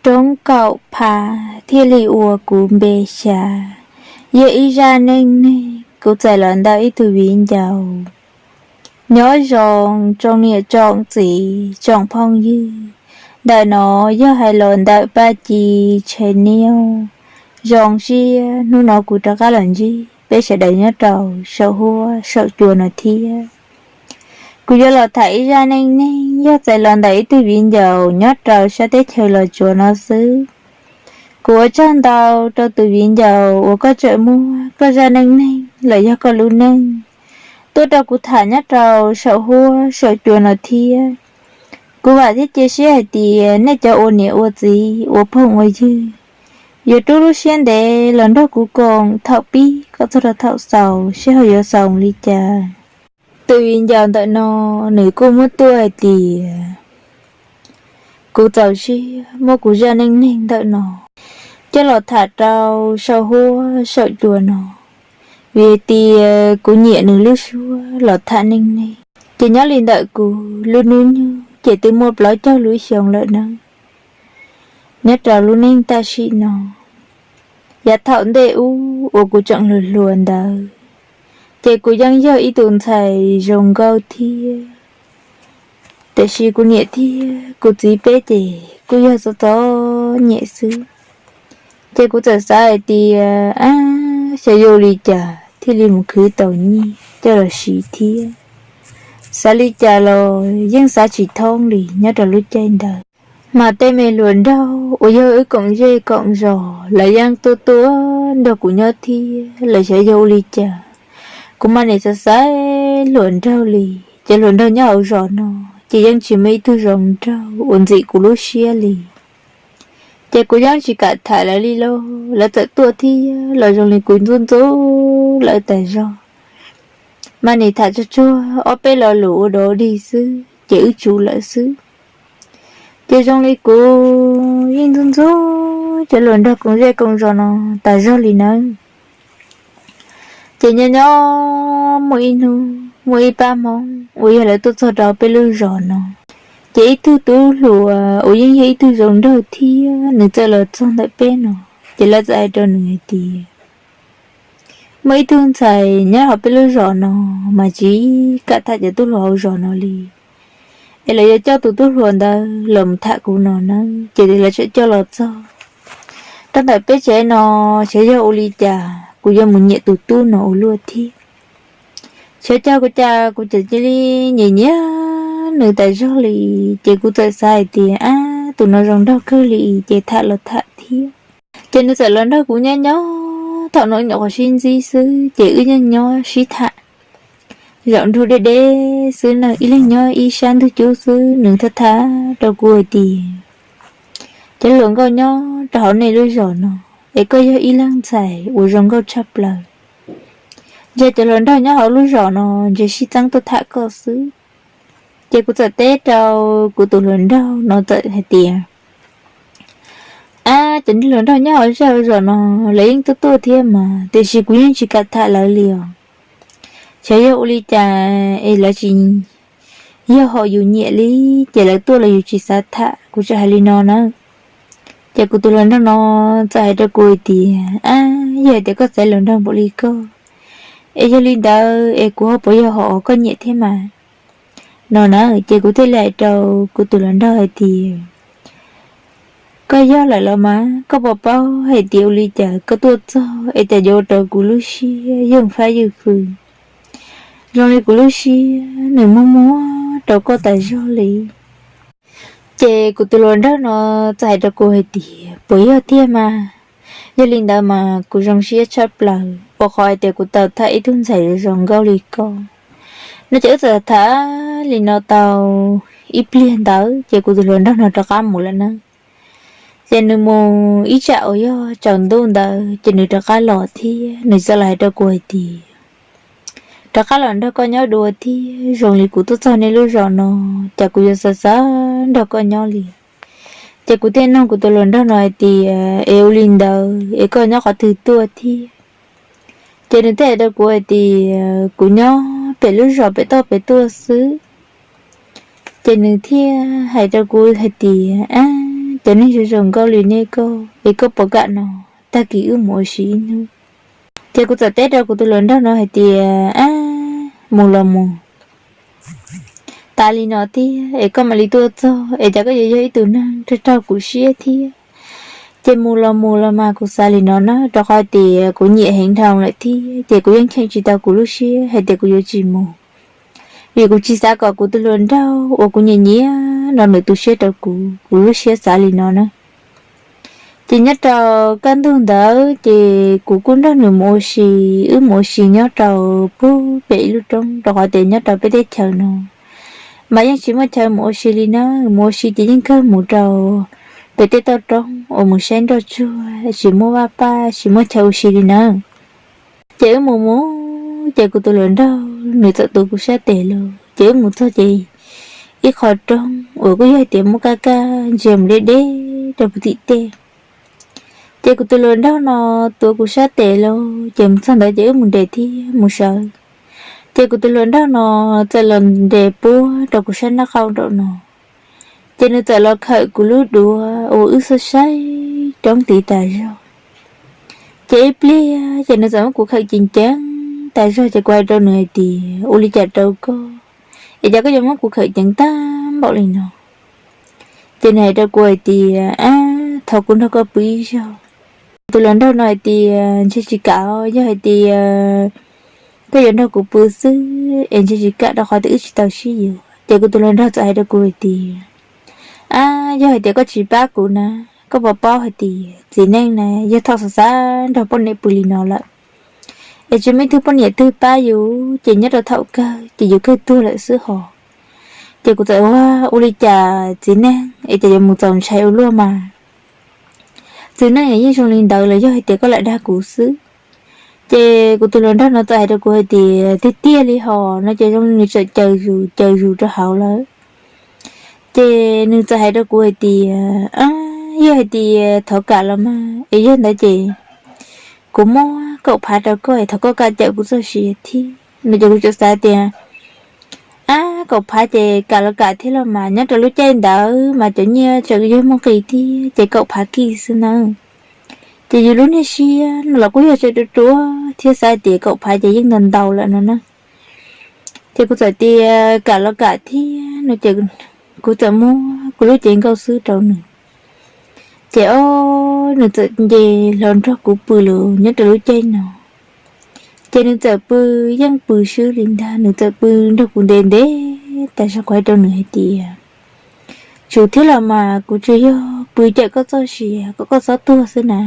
Roob Kaum Phav thiaj li ua kuv npe xya. Yog ib zaj neej neeg kuv txais los ntawm ib tug viv ncaus. Nyob zoo tsoom niam tsoom txiv tsoom phooj ywg, ntawm no yog hais los ntawm Paj Ci Channel. Zoo siab hnub no kuv rov qab los ntsib peb sawv daws nyob rau saum huab saum cua no thiab. Kuv yuav los tham ib zaj neej neeg yog txais los ntawm ib tug viv ncaus nyob rau sab teb chaws Los Tsuas no xwb. Kuv ua tsaug ntau rau tus viv ncaus uas koj tseem muab koj zaj neej neeg los yog koj lub neej tuaj rau kuv tham nyob rau saum huab saum cua no thiab. Kuv vam thiab cia siab hais tias nej cov ua niam ua txiv ua phooj ua ywg yuav rub lub siab ntev los nrog kuv koom thaum pib kom txog rau thaum xaus seb ho yuav xaus li cas. Tus viv ncaus ntawm no nws kuj muab tuaj hais tias kuv txaus siab muab kuv zaj neej neeg ntawm no coj los tham rau saum huab saum cua no, vim hais tias kuv nyiam nws lub suab los tham neej neeg. Ces nyob li ntawm kuv lub hnub nyoog ces twb muaj plaub caug lub xyoo lawm nawb. Nyob rau lub neej tam sim no, yav thaum ntej ub uas kuv tseem hluas hluas ntawd, ces kuv yeej yog ib tus ntxhais zoo nkauj thiab. Tiam sis kuv niam thiab kuv txiv peb ces kuj yog txom txom nyem xwb. Ces kuv txawm xav hais tias, ab, xyov yuav ua li cas thiaj li mus khwv tau nyiaj coj los siv thiab. Xav li cas los yeej xav tsis thoob li nyob rau lub caij ntawd. Mas tej me hluas nraug uas yog wb koom zej koom zos lawv yeej tuaj tuaj nrog kuv nyob thiab, lawv xyov yog ua li cas. Kuv mas nim xav xaiv hluas nraug li, ces hluas nraug nyob hauv zos no ces yeej tsis muaj ib tug zoo nraug uas ntxim kuv lub siab li. Ces kuv yeej tsis kam tham lawv li lauj, lawv txawm tuaj thiab los zoo li kuv ntxub ntxub lawv tas zog. Mas nim tham tsuag tsuag ob peb lo lus ua dog dig xwb ces wb tsum lawm xwb. Ces zoo li kuv yeej ntxub ntxub cov hluas nraug koom zej koom zos no tas zog li nawb. Ces nyob nyob muaj ib hnub muaj ib pab Hmoob uas yog lawv tuaj txog rau peb lub zos no, ces ib tug tub hluas uas yeej yog ib tug zoo nraug thiab nws txawm los txog ntawm peb no, ces lawv txawm hais rau nws hais tias, muaj ib tug ntxhais nyob hauv peb lub zos no mas tsis kam tham cov tub hluas hauv zos no li, es lawv yuav coj tus tub hluas ntawd los mus tham kuv no nawb. Ces lawv txawm coj los txog rau ntawm peb tsev no, xyov yog ua li cas kuv yuav mus nyiam tus tub no ua luaj thiab. Xyov cas kuv cas kuv txawm cia li nyiam nyiam nws tas zog li. Ces kuv txawm xav hais tias, ab, tus no zoo nraug kawg li ces tham los tham thiab. Ces nws txawm los nrog kuv nyob nyob thaum no nyuam qhuav sib ntsib xwb ces wb yeej nyob sib tham zaum nrug deb deb xwb na, ib leeg nyob ib sab ntug cub xwb. Nws thiaj tham rau kuv hais tias, cov hluas nkauj nyob rau hauv nej lub zos no, es koj yog ib leeg ntxhais uas zoo nkauj tshaj plaws. Ntshai cov hluas nraug nyob hauv lub zos no ntshai sib txeeb tuaj tham koj xwb. Ces kuv txawm teb rau kuv tus hluas nraug no txawm hais tias, ab, cov hluas nraug nyob hauv zej hauv zos no lawv yeej tuaj tuaj thiab mas, tiam sis kuv yeej tsis kam tham lawv li os. Xyov yog ua li cas es lawv tsis yog hom yus nyiam li, ces lawv tuaj los yus tsis xav tham. Kuv txawm hais li no na. Ces kuv tus hluas nraug no txawm hais rau kuv hais tias, ab, yog hais tias koj xaiv hluas nraug npaum li koj, es yog li ntawd es kuv ho puas yog hom koj nyiam thiab mas, no na. Ces kuv thiaj li hais rau kuv tus hluas nraug hais tias, koj yog lawm los mas, koj puas paub hais tias ua li cas koj tuaj txog es cas yuav ua rau kuv lub siab yeej fab ywj fwj, zoo li kuv lub siab nws muag muag rau koj tas zog li. Ces kuv tus hluas nraug no txawm hais rau kuv hais tias, puas yog tiag mas? Yog li ntawd mas kuv zoo siab tshaj plaws ua qhov hais tias kuv tau tham ib tug ntxhais zoo nkauj li koj. No ces wb txawm tham li no tau ib pliag ntawd ces kuv tus hluas nraug no rov qab mus lawm na. Ces nws mus ib tsam uas yog tsaus ntuj ntawd ces nws rov qab los thiab nws txawm los hais rau kuv hais tias, rov qab los nrog koj nyob dua thiab, zoo li kuv tuaj txog nej lub zos no, cas kuv yuav xav xav nrog koj nyob li. Ces kuv thiaj nug kuv tus hluas nraug no hais tias, es ua li ntawd es koj nyob qhov twg tuaj thiab? Ces nws thiaj hais rau kuv hais tias, kuv nyob pem lub zos pem toj pem tuaj xwb. Ces nws thiaj hais rau kuv hais tias, ab, Cov neeg zoo zoo nkauj li nej koj es koj puas kam no, tag kis wb mus ua si ib hnub. Ces kuv txawm teb rau kuv tus hluas nraug no hais tias, ab, mus los mus, tas li no thiab es koj mam li tuaj txog es cas koj yuav yog ib tug neeg raug raug kuv siab thiab. Ces mus los mus los mas kuv xav li no na, rau qhov tias kuv nyiam heev dhau lawm thiab ces kuv yeej cheem tsis tau kuv lub siab hais tias kuv yuav tsis mus. Vim kuv tsis xav kom kuv tus hluas nraug uas kuv nyiam nyiam no nws tu siab rau kuv, kuv lub siab xav li no na. Ces nyob rau kaj ntug ntawd ces kuv kuj nrog nws mus ua si, wb mus ua si nyob rau pub pem ib lub roob, rau qhov tias nyob rau peb teb chaws no mas yeej tsis muaj chaw mus ua si li na. Mus ua si ces yeej kawg mus rau pem tej toj roob uas mus saib nroj tsuag, tsis muaj vaj paj, tsis muaj chaw ua si li na. Ces wb mus mus, ces kuv tus hluas nraug nws txawm tuav kuv sab tes los, ces wb mus txog ces ib qho roob uas kuj yog tias muaj kaj kaj ntsia mus deb deb rau puv tim tej. Ces kuv tus hluas nraug no tuav kuv sab tes los, ces mus txog ntawd ces wb mus nres thiab mus sawv. Ces kuv tus hluas nraug no txawm los nres puab rau kuv sab nraub qaum nraum no, ces nws txawm los khawm kuv lub duav uas wb xub saib roob tid tas zog. Ces ib pliag ces nws txawm muab kuv khawm ceev ceev tas zog, ces kuv hais rau nws hais tias, ua li cas rau koj es cas koj yuav muab kuv khawm ceev tag npaum li no? Ces nws hais rau kuv hais tias, ab, thov kuv nrog koj pw ib zaug. Tus hluas nraug no hais tias, ntshe tsis kam, yog hais tias koj yuav nrog kuv pw xwb es ntshe tsis kam rau qhov tias wb tsis tau sib yuav. Ces kuv tus hluas nraug txawm hais rau kuv hais tias, ab, yog hais tias koj tsis pab kuv na, koj puas paub hais tias txiv neej na yog thaum xav xav nrog poj niam pw li no lawm es tsis muaj ib tug poj niam twg pab yus, ces nyob rau thaum kawg ces yus kawg tuag lawm xwb hos. Ces kuv txawm ua, ua li cas txiv neej es cas yuav mus txaus ntshai ua luaj mas. Txiv neej yeej zoo li ntawd los yog hais tias koj lam dag kuv xwb. Ces kuv tus hluas nraug no txawm hais rau kuv hais tias, tiag tiag li hos no, ces zoo li nws txawm caws zus caws zus rau hauv lawm. Ces nws txawm hais rau kuv hais tias, yog hais tias thov kam los mas es yog ntawd ces kuv muab kaum phav rau koj es thov koj kam cawm kuv txoj sia thiab no. Ces kuv txawm xav tias, ab, kaum phav ces kam los kam thiab los mas, nyob rau lub caij ntawd mas cov nyiaj tseem yog muaj nqis thiab ces kaum phav kij xwb na. Ces yus lub niag siab no los kuj yog tseem ruaj ruaj thiab xav tias kaum phav ces yeej ntau ntau lawm no na. Ces kuv txawm tias kam los kam thiab no ces kuv txawm muab kuv lub cev nkauj xwb rau nws. Ces o, nws txawm nce hlo nrog kuv pw los nyob rau lub caij no. Ces nws txawm pw, yeej pw swb li ntag, nws txawm pw nrog kuv ntev ntev tas zog, kuv hais rau nws hais tias, tsum thiab los mas kuv tsuas yog pw cawm koj txoj sia kom koj txhob tuag xwb na.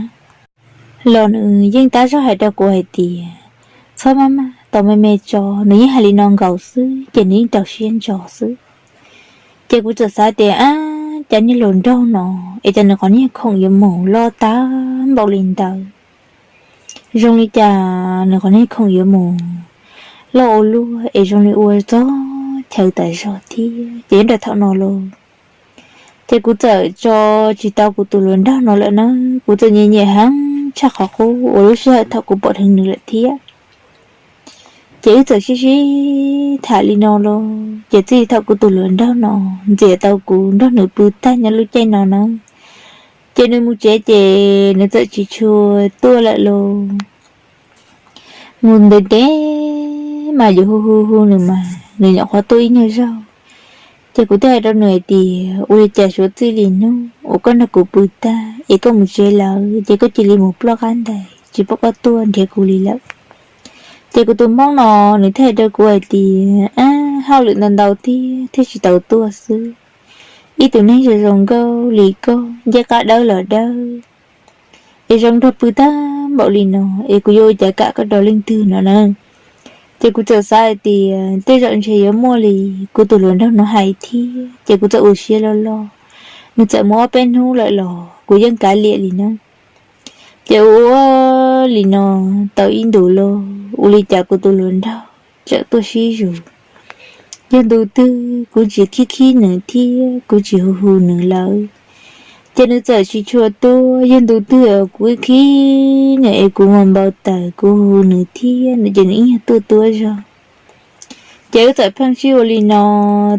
Los nws yeej tab zog hais rau kuv hais tias, txhob maj maj, tos me me tso, nws yeej hais li no nkaus xwb ces nws yeej rau siab ntso xwb. Ces kuv txawm xav tias, ab, cas niag hluas nraug no es cas nws qhov niag khoom yuav mus loj tag npaum li ntawd. Zoo li cas nws qhov niag khoom yuav mus loj ua luaj es zoo li ua txog chaw tas zog thiab ces nyob rau thaum no los ces kuv txawm tso tsis tau kuv tus hluas nraug no lawm na. Kuv txawm nyiam nyiam heev tshaj qhov qub uas lub sij hawm thaum kuv pom dheev nws lawm thiab. Ces wb txawm sib sib tham li no los ces txij thaum kuv tus hluas nraug no ntxias tau kuv nrog nws pw tag nyob lub caij no na, ces nws mus tsev ces nws txawm tsis tshua tuaj lawm los. Mus ntev ntev mas yuav hu hu hu nws mas nws nyuam qhuav tuaj ib nyuag zaug. Ces kuv thiaj hais rau nws hais tias, ua li cas suav txij li hnub uas koj nrog kuv pw tag es koj mus tsev lawm ces koj cia li mus ploj qab ntais tsis pom koj tuaj nrhiav kuv li lawm? Ces kuv tus hmoob no nws thiaj hais rau kuv hais tias, ab, hauj lwm ntau ntau tiag thiaj tsis tau tuaj xwb. Ib tug neeg zoo zoo nkauj li koj, ncej qab dawb los dawb, es zoo nrog pw tag npaum li no, es kuv yuav ua cas kam koj rau leej twg no na. Ces kuv txawm xav hais tias tej zaum ntshe yuav muaj li kuv tus hluas nraug no hais thiab, ces kuv txawm ua siab loj loj. Nws txawm mus ob peb hnub lawm los kuv yeej kav liam li na. Ces ua ua li no tau ib ntus los ua li cas kuv tus hluas nraug txawm tuaj sib zus. Yog ntu twg kuv tsis khib khib nws thiab kuv tsis hu hu nws lawm, ces nws txawm tsis tshua tuaj. Yog ntu twg kuv khib nws es kuv ua npau taws kuv hu hu nws thiab no ces nws ib nyuag tuaj tuaj zog. Ces wb txawm pheej sib ua li no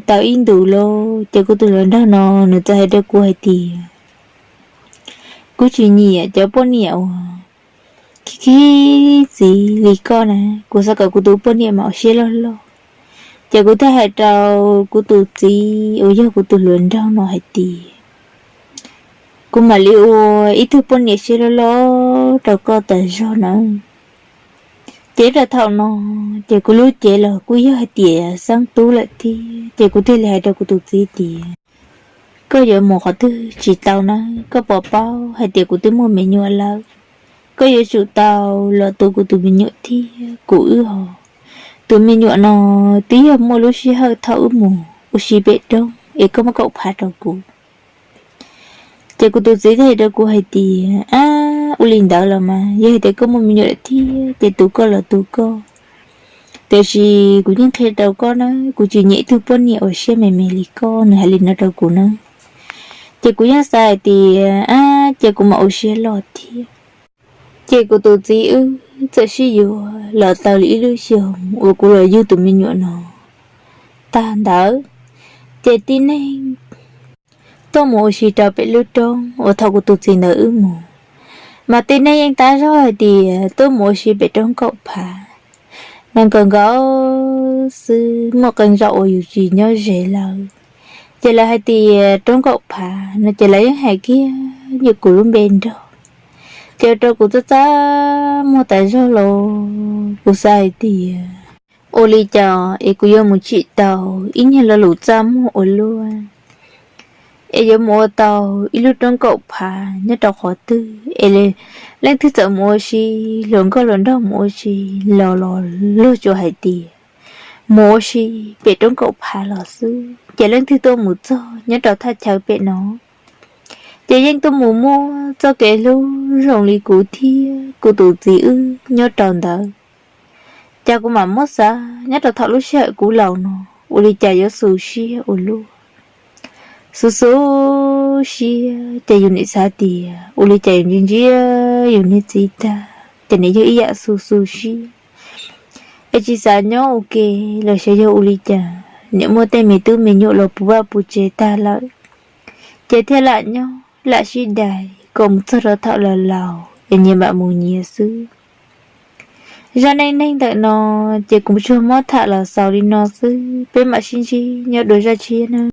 tau ib ntus los ces kuv tus hluas nraug no nws txawm hais rau kuv hais tias, Kuv tsis nyiam cov poj niam uas khib khib txiv li koj na, kuv xav kom kuv tus poj niam mas ua siab loj loj. Ces kuv thiaj hais rau kuv tus txiv uas yog kuv tus hluas nraug no hais tias, kuv mam li ua ib tug poj niam siab loj loj rau koj tas zog nawb. Ces rau thaum no, ces kuv lub cev los kuj yog hais tias xeeb tub lawm thiab, ces kuv thiaj li hais rau kuv tus txiv tias, koj yuav mus qhov twg tsis tau nawb, koj puas paub hais tias kuv twb muaj me nyuam lawm? Koj yuav tsum tau los tu kuv tus me nyuam thiab kuv wb hos. Tus me nyuam no twb yog muaj lub sij hawm thaum wb mus ua si pem roob es koj muab kaum phav rau kuv. Ces kuv tus txiv thiaj hais rau kuv hais tias, ab, ua li ntawd los mas yog hais tias koj muaj me nyuam lawm thiab ces tu koj los tu koj. Tiam sis kuv yeej qhia rau koj na, kuv tsis nyiam ib tug poj niam uas siab me me li koj, nws hais li no rau kuv na. Ces kuv yeej xav hais tias, ab, ces kuv mam ua siab loj thiab. Ces kuv tus txiv wb txawm sib yuav los tau li ib lub xyoos uas kuv los yug tus me nyuam no tag ntawd, ces tib neeg tuaj mus ua si rau pem lub roob uas thaum kuv tus txiv ntawd wb mus, mas tib neeg yeej tab zog hais tias tuaj mus ua si pem roob kaum phav no nkaus nkaus xwb, muaj qee zaus uas yus tsis nyob ze lawm, ces lawv hais tias roob kaum phav no ces lawv yeej hais kiag nyuam kuv lub npe nrog. Ces ua rau kuv txaj txaj muag tas zog los kuv xav hais tias, ua li cas es kuv yuav mus tsim tau ib nyuag lo lus txaj muag ua luaj, es yuav mus ua tau ib lub roob kaum phav nyob rau qhov twg es leej twg txawm mus ua si, hluas nkauj hluas nraug mus ua si los los luag tsuas hais tias mus ua si pem roob kaum phav los xwb, ces leej twg tuaj mus txog nyob rau thaj chaw pem no ces yeej tuaj mus muaj txoj kev hlub zoo li kuv thiab kuv tus txiv wb nyob rau ntawd. Ces kuv mam muab xav nyob rau thaum lub sij hawm kuv laus no, ua li cas yuav xu siab ua luaj. Xu xu siab ces yus nim xav tias ua li cas yus ntsia ntsia yus niag txiv tag ces nim yog ib yam xu xu siab. Es tsis xav nyob ua ke los xyov yog ua li cas, nim muaj tej me tub me nyuam los puv vaj puv tsev tag lawm, ces thiaj lam nyob lam sib dais kom mus txog rau thaum laus laus es nyias mam mus nyias xwb. Zaj neej neeg ntawm no ces kuv tsuas muab tham los xaus li no xwb, peb mam sib ntsib nyob dua zaj tshiab nawb.